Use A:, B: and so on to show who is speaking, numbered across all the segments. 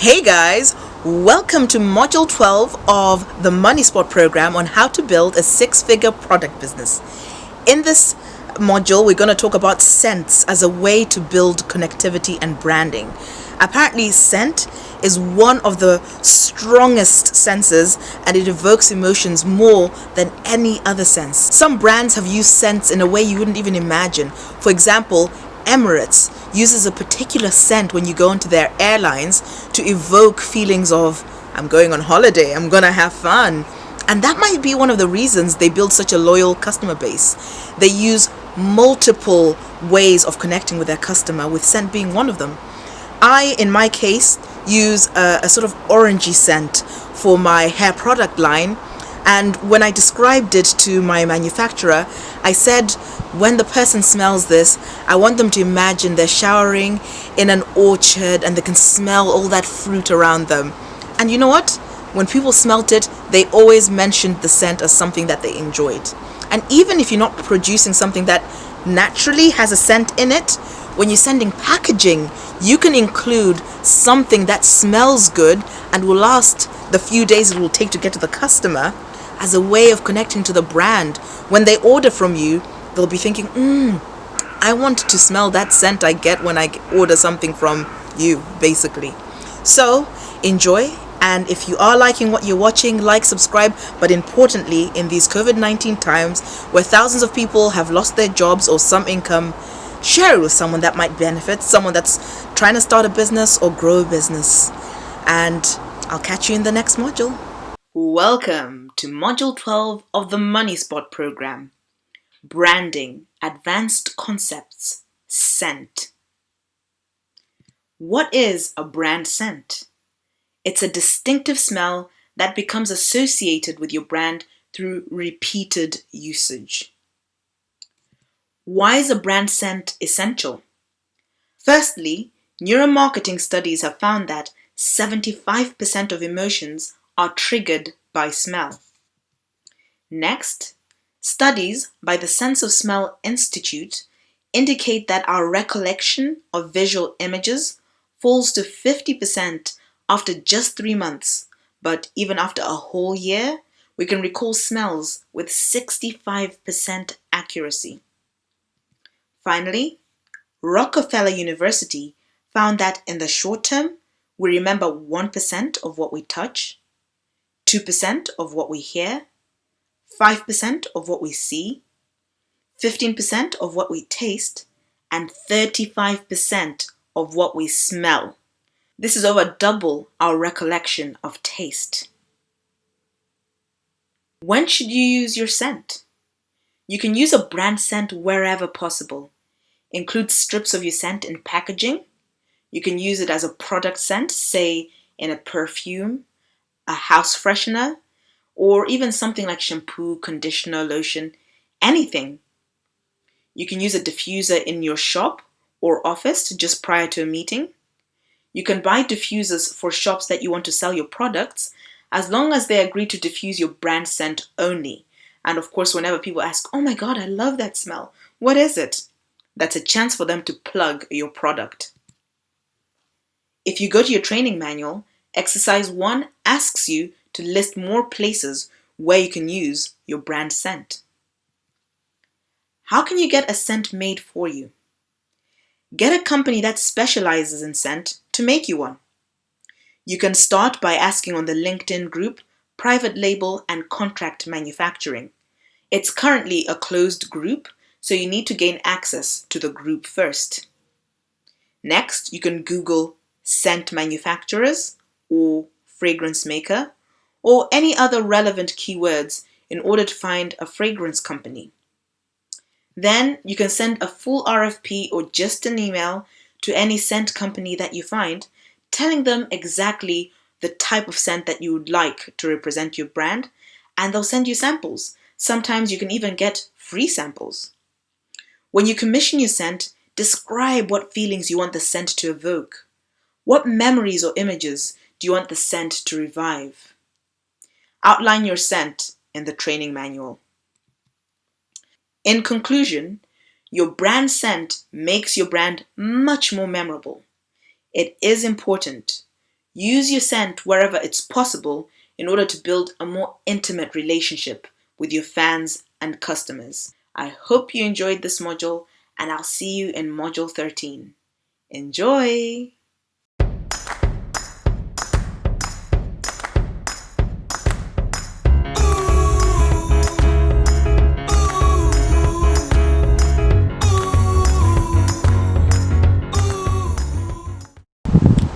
A: Hey guys, welcome to Module 12 of the Money Spot program on how to build a six-figure product business. In this module, we're going to talk about scents as a way to build connectivity and branding. Apparently, scent is one of the strongest senses and it evokes emotions more than any other sense. Some brands have used scents in a way you wouldn't even imagine. For example, Emirates uses a particular scent when you go into their airlines to evoke feelings of, I'm going on holiday, I'm gonna have fun. And that might be one of the reasons they build such a loyal customer base. They use multiple ways of connecting with their customer, with scent being one of them. I, in my case, use a sort of orangey scent for my hair product line. And when I described it to my manufacturer, I said, when the person smells this, I want them to imagine they're showering in an orchard and they can smell all that fruit around them. And you know what? When people smelt it, they always mentioned the scent as something that they enjoyed. And even if you're not producing something that naturally has a scent in it, when you're sending packaging, you can include something that smells good and will last the few days it will take to get to the customer as a way of connecting to the brand. When they order from you, they'll be thinking, I want to smell that scent I get when I order something from you, basically. So enjoy. And if you are liking what you're watching, like, subscribe. But importantly, in these COVID-19 times where thousands of people have lost their jobs or some income, share it with someone that might benefit, someone that's trying to start a business or grow a business. And I'll catch you in the next module. Welcome to Module 12 of the Money Spot program. Branding, Advanced Concepts, Scent. What is a brand scent? It's a distinctive smell that becomes associated with your brand through repeated usage. Why is a brand scent essential? Firstly, neuromarketing studies have found that 75% of emotions are triggered by smell. Next, studies by the Sense of Smell Institute indicate that our recollection of visual images falls to 50% after just 3 months, but even after a whole year, we can recall smells with 65% accuracy. Finally, Rockefeller University found that in the short term, we remember 1% of what we touch, 2% of what we hear, 5% of what we see, 15% of what we taste, and 35% of what we smell. This is over double our recollection of taste. When should you use your scent? You can use a brand scent wherever possible. Include strips of your scent in packaging. You can use it as a product scent, say in a perfume, a house freshener, or even something like shampoo, conditioner, lotion, anything. You can use a diffuser in your shop or office just prior to a meeting. You can buy diffusers for shops that you want to sell your products as long as they agree to diffuse your brand scent only. And of course, whenever people ask, oh my God, I love that smell. What is it? That's a chance for them to plug your product. If you go to your training manual, exercise 1 asks you to list more places where you can use your brand scent. How can you get a scent made for you? Get a company that specializes in scent to make you one. You can start by asking on the LinkedIn group, Private Label and Contract Manufacturing. It's currently a closed group, so you need to gain access to the group first. Next, you can Google scent manufacturers or fragrance maker or any other relevant keywords in order to find a fragrance company. Then you can send a full RFP or just an email to any scent company that you find, telling them exactly the type of scent that you would like to represent your brand, and they'll send you samples. Sometimes you can even get free samples. When you commission your scent, describe what feelings you want the scent to evoke. What memories or images do you want the scent to revive? Outline your scent in the training manual. In conclusion, your brand scent makes your brand much more memorable. It is important. Use your scent wherever it's possible in order to build a more intimate relationship with your fans and customers. I hope you enjoyed this module, and I'll see you in Module 13. Enjoy!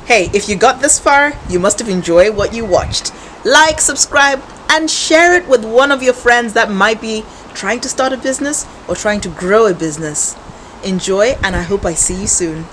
A: Hey, if you got this far, you must have enjoyed what you watched. Like, subscribe, and share it with one of your friends that might be trying to start a business or trying to grow a business. Enjoy, and I hope I see you soon.